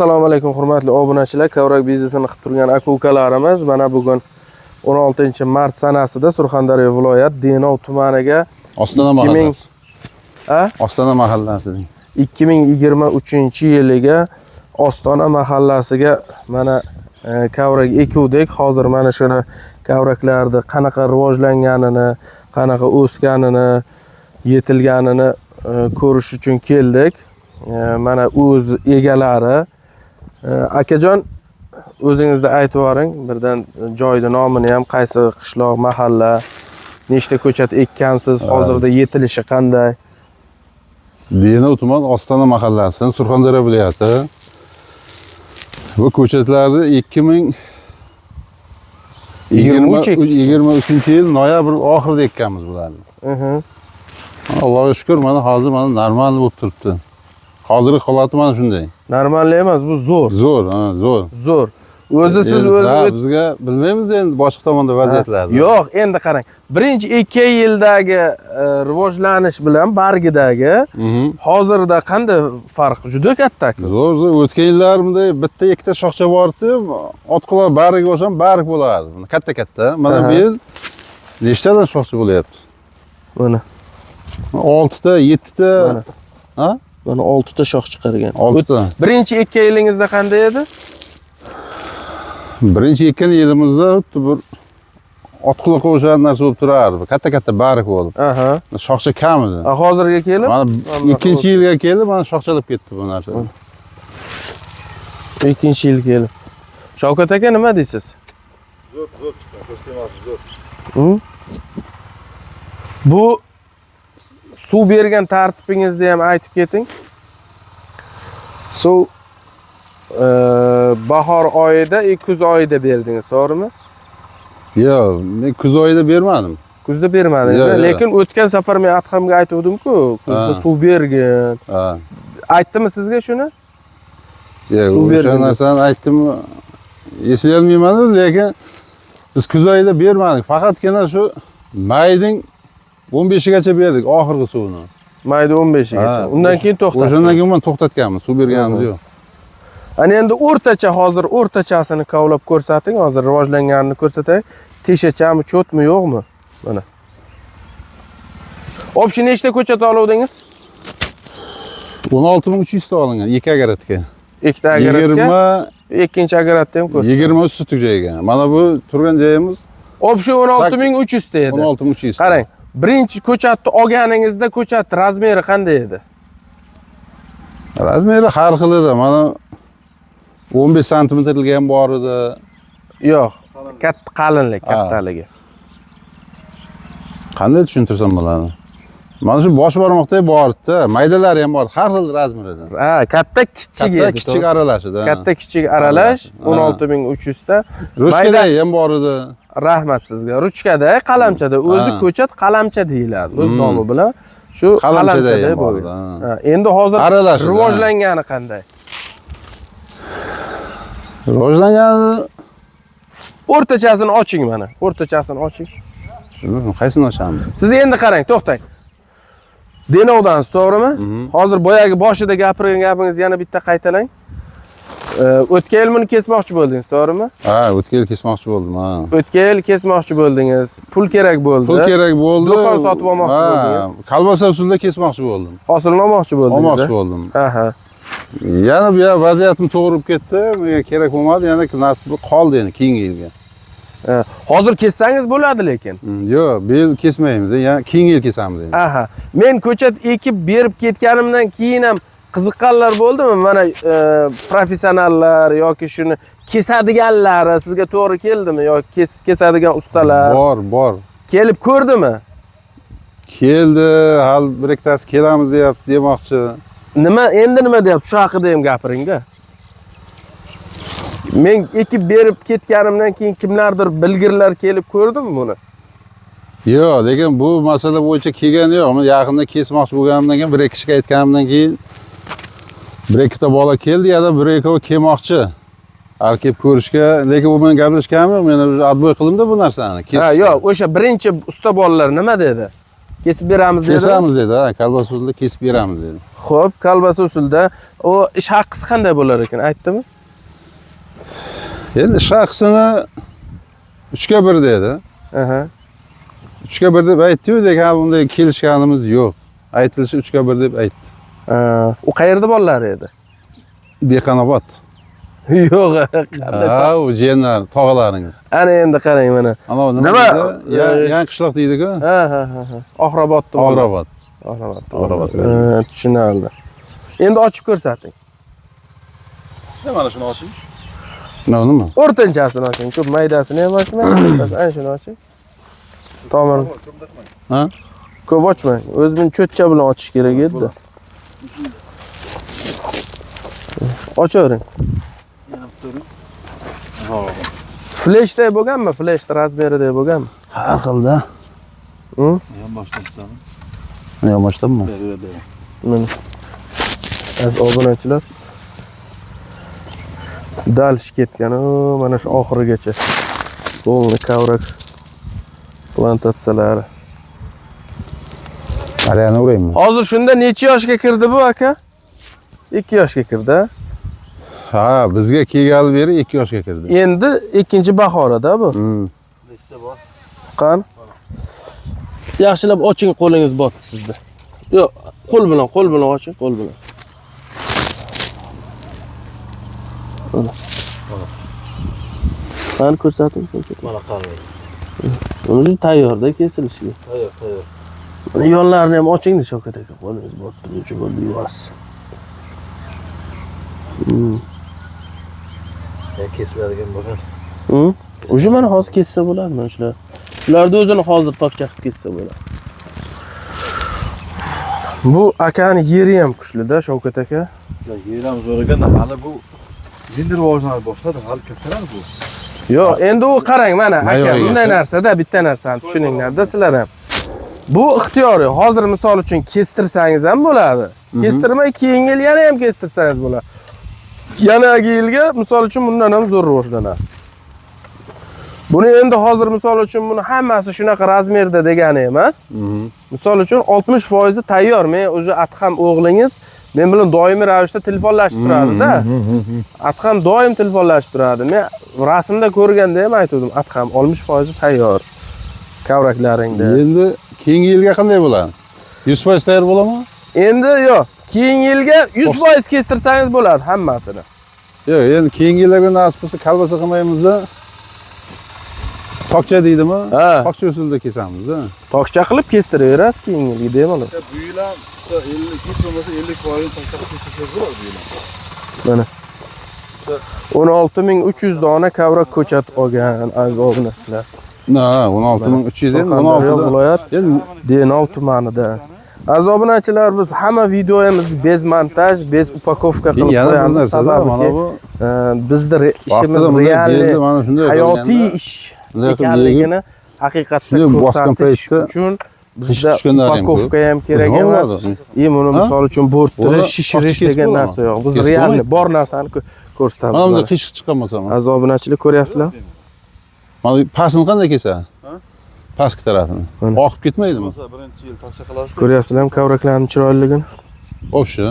Assalomu alaykum, hurmatli obunachilar, kavrak biznesini qilib turgan aka ukalarimiz. Mana bugun 16 mart sanasida Surxondaryo viloyat Denov tumaniga Ostona 2000 mahallasi. A? Ostona mahallasining. 2023 yiliga Ostona mahallasiga mana kavrak ekuvdik. Hozir mana shuni kavraklarni qanaqa rivojlanganini, qanaqa o'sganini, yetilganini ko'rish uchun keldik. Mana o'z egalari. Akajon, o'zingizni aytib yuboring, birdan joyni nomini ham, qaysi qishloq, mahalla, nechta ko'chat ekkansiz, hozirda yetilishi qanday? Denov tuman Ostona mahallasi, Surxondaryo viloyati. Bu ko'chatlarni 2023 yil noyabr oxirida ekkanmiz bularni. Allohga shukr, mana hozir mana normal bo'lib turibdi. Hozirgi holati mana shunday. Normal emas, bu zo'r. Zo'r, ha, zo'r. Zo'r. O'zi siz Endi, o'zi ha, bizga bilmaymiz endi boshqa tomonda vaziyatlarni. Yo'q, endi qarang. Birinchi 2 yildagi rivojlanish bilan bargidagi hozirda qanday farq? Juda katta. Zo'r, zo'r. O'tgan yillar bunday bitta ikkita shoxcha bor edi, otquloq barg bo'lsa ham barg bo'lardi. Katta katta. Mana bu yil nechtadan shoxcha bo'lyapti? Mana, 6 ta, 7 ta. Mana. Ha? Mana 6 ta shox chiqargan. 6 ta. Birinchi 2 yilingizda qanday edi? Birinchi ekkan yilimizda xuddi bir otquloqqa o'xshagan narsa bo'lib turardi. Katta katta barg bo'lib. Shoxcha kam edi. A, hozirga kelib Mana bunaqa ikkinchi yilga kelib mana shoxchalab ketdi bu narsa. Ikkinchi yil kelib. Shavkat aka, nima deysiz? Zo'r, zo'r chiqqan, ko'z tegmasi zo'r. Hı? Bu suv bergan tartibingizni ham aytib keting. Suv bahor oyida, kuz oyida berdingiz, to'g'rimi? Yo'q, men kuz oyida bermadim. Kuzda bermadingiz, Yo'q, yo'q. Lekin o'tgan safar men Adhamga aytgandim-ku, kuzda suv bergin. Ha. Aytdimi sizga shuni? Yo'q, Suv o'sha berdim. narsani aytdim, eslay olmayman, lekin biz kuz oyida bermadik. Faqatgina shu mayning 15gacha berdik oxirgi suvni. Mayda 15gacha. Ha, Undan keyin to'xtatdingiz. O'shandan keyin mana to'xtatganmiz, suv berganimiz yo'q. Ana endi o'rtacha, hozir o'rtachasini kavlab ko'rsating, hozir rivojlanganini ko'rsatay. Teshachami, cho'tmi, yo'qmi? Mana. Общий nechta ko'chat oluvdingiz? 16 300 ta olingan ikki агрегат ga. Ikkita агрегат ga, 20 ikkinchi агрегат ni ham ko'rsating. 23 sotik joyga. Mana bu turgan joyimiz Общий 16 300 ta edi. 16 300. Qarang, birinchi ko'chatni olganingizda ko'chat размер i qanday edi? Размер i har xil edi. Mana 15 santimetrlik ham bor edi. Yo'q, katta qalinlik, Ha. kattaligi. Qanday tushuntirsam bo'ladi? Mana shu bosh barmoqdek bor edi, maydalari ham bor, har xil размер edi. Ha, katta kichik Katta edi. kichik aralash edi. Katta kichik aralash Ha. 16 300 ta. Ruchkada ham bor edi. Rahmat sizga. Ruchkada, qalamchada, o'zi ko'chat qalamcha deyiladi. O'z nomi bilan shu Qalamchada qalamchada ham bor bo'lgan. edi, ha. Ha, endi hozir Aralash edi, ha. rivojlangani qanday? Rivojlangani O'rtachasini oching mana. O'rtachasini oching. Shuni qaysini ochamiz? Siz endi qarang, to'xtang. Denovdansiz, to'g'rimi? Mhm. Hozir boyagi boshida gapirgan gapingizni yana bitta qaytalang. O'tgan yil buni kesmoqchi bo'ldingiz, to'g'rimi? Ha, o'tgan yil kesmoqchi bo'ldim, ha. O'tgan yil kesmoqchi bo'ldingiz. Pul kerak bo'ldi. Pul kerak bo'ldi. Do'kon sotib olmoqchi Ha, bo'ldingiz. Kolbasa usulida kesmoqchi bo'ldim. Hosilni olmoqchi bo'ldingiz. Olmoqchi bo'ldim. Aha. Yana bu yoq vaziyatim to'g'ri bo'lib ketdi. Menga kerak bo'lmadi, yana nasib qoldi endi keyingi yilga. Ha, hozir kessangiz bo'ladi lekin. Yo'q, bu yil kesmaymiz, yana keyingi yil kesamiz endi. Aha. Men ko'chat ekib berib ketganimdan keyin ham qiziqqanlar bo'ldimi? Mana professionallar yoki shuni kesadiganlari sizga to'g'ri keldimi yoki kesadigan ustalar Bor, bor. kelib ko'rdimi? Keldi, hali bir ikkitasi kelamiz deyapti, demoqchi. Nima endi, nima deyapti? Shu haqida ham gapiring-da. Men ekib berib ketganimdan keyin kimlardir bilgirlar kelib ko'rdimi buni? Yo'q, lekin bu masala bo'yicha kelgani yo'q. Men yaqinda kesmoqchi bo'lganimdan keyin bir ikki kishiga aytganimdan keyin bir ikkita bola keldi, yana bir ikkovi kelmoqchi. Hali kelib ko'rishga, lekin u bilan gaplashganim yo'q. Men уже отбой qildimda bu narsani. Ha, yo'q, o'sha birinchi usta bolalar nima dedi? Kesib beramiz dedi. Kesamiz dedi, ha, kolbasa usulida kesib beramiz dedi. Xo'p, kolbasa usulida. U ish haqqisi qanday bo'lar ekan, aytdimi? Endi ish haqisini 3ga 1 dedi. Aha. 3ga 1 deb aytdi-yu, lekin hali unday kelishganimiz yo'q. Aytilishi 3ga 1 deb aytdi. U qayerda bolalari edi? Dehqonobod. Yo'q, qanday? Ha, u jiyanlar, tog'alaringiz. Ana endi qarang mana. Ana nima Nima? deydi? Yan qishloq deydi-ku. Ha, ha, ha, ha. Oxirobodda. Og'robod. Oxirobod. Oxirobod. Tushunarli. Endi ochib ko'rsating. Mana shuni oching. Nima nima? O'rtanchasini oching. Ko'p maydasini ham ochmang. Ana shuni oching. Tomir Ha? ko'p ochmang. O'zi buni cho'tcha bilan ochish kerak edi. Ochavering. Fleshday bo'lganmi? Flesh razmeriday bo'lganmi? Har xilda. Hı? Yon boshdan tutamiz. Yon boshdanmi? Ber, ber, ber. Mana. Aziz obunachilar. Dalish ketgan. O, mana shu oxirigacha. Полный kavrak plantatsiyalari. Arayani uraymi? Hozir shunda necha yoshga kirdi bu aka? 2 yoshga kirdi. A? Ha, bizga kelgali beri 2 yoshga kirdi. Endi ikkinchi bahorida bu. Nechta bor? Qani? Yaxshilab oching, qo'lingiz botdi sizda. Yo'q, qo'l bilan, qo'l bilan oching, qo'l bilan. Mana. Qani ko'rsating, ko'rsating. Mana qarang. Uni tayyorda kesilishiga. Tayyor, tayyor. Mana yonlarini ham ochingda Shavkat aka, qo'lingiz botdi, necha bo'ldi yuvasiz. Ya kesiladigan bo'lgan. Hı? Уже mana hozir kessa bo'ladi mana shular. Shularni o'zini hozir tokcha qilib kessa bo'ladi. Bu akani yeri ham kuchli-da, Shavkat aka. Ya yer ham zo'r ekan, hali bu endi rivojlanib boshladi, hali kattalar bu. Yo'q, endi u qarang mana aka, Mayor bunday egasi. narsada bitta narsani tushuninglar-da sizlar ham. Bu ixtiyoriy. Hozir misol uchun kestirsangiz ham bo'ladi. Kestirmay keyingi yil yana ham kestirsangiz bo'ladi. Yanagi yilga misol uchun bundan ham zo'r rivojlanadi. Buni endi hozir misol uchun buni hammasi shunaqa razmerda degani emas. Misol uchun 60% tayyor. Men o'zi Adham o'g'lingiz men bilan doimiy ravishda telefonlashib turadi-da. Adham doim telefonlashib turadi. Men rasmda ko'rganda ham aytgandim, Adham 60% tayyor kavraklaringda. Endi keyingi yilga qanday bo'ladi? 100% tayyor bo'ladimi? Endi yo'q, keyingi yilga 100% kestirsangiz bo'ladi hammasini. Yo'q, endi keyingi yillarga nasib bo'lsa kolbasa qilmaymizda. Tokcha deydimi? Ha. Tokcha usulida kesamizda. Tokcha qilib kestiraverasiz keyingi yilga bemalol. Ya bu yil ham 50, hech bo'lmasa 50% tokcha qilib kestirsangiz bo'ladi bu yil ham. Mana. 16300 dona kavrak ko'chat olgan aziz obunachilar. Ha, 16300 endi Surxondaryo 16 da. viloyat Endi Denov tumanida. Aziz obunachilar, biz hamma videomizni без монтаж, без упаковка qilib yana bir qo'yamiz. narsada mana Sababiki, bu bizni ishimiz vaqtida bunday realniy beldi mana shunday hayotiy qilganda, ish bunday qilib ekanligini haqiqatda shunday bosgan ko'rsatish paytda uchun bizda tushganlar ham ko'p. упаковка ham kerak Nima emas. bo'ladi? И buni Ha? misol uchun bo'rttirish, Buni shishirish kesib degan bo'ladimi? narsa yo'q. Biz Kesib realniy bo'lmaydi. bor narsani ko'rsatamiz. Mana bunday Mana. qiyshiq chiqqan bo'lsa mana. Aziz obunachilar ko'ryapsizlar? Mana pastini qanday kesadi? Ha? Pastki tarafini. Mana. Oqib ketmaydimi? Bo'lmasa birinchi yil tokcha qilasiz. Ko'ryapsizlarmi kavraklarning chiroyliligini? Общий.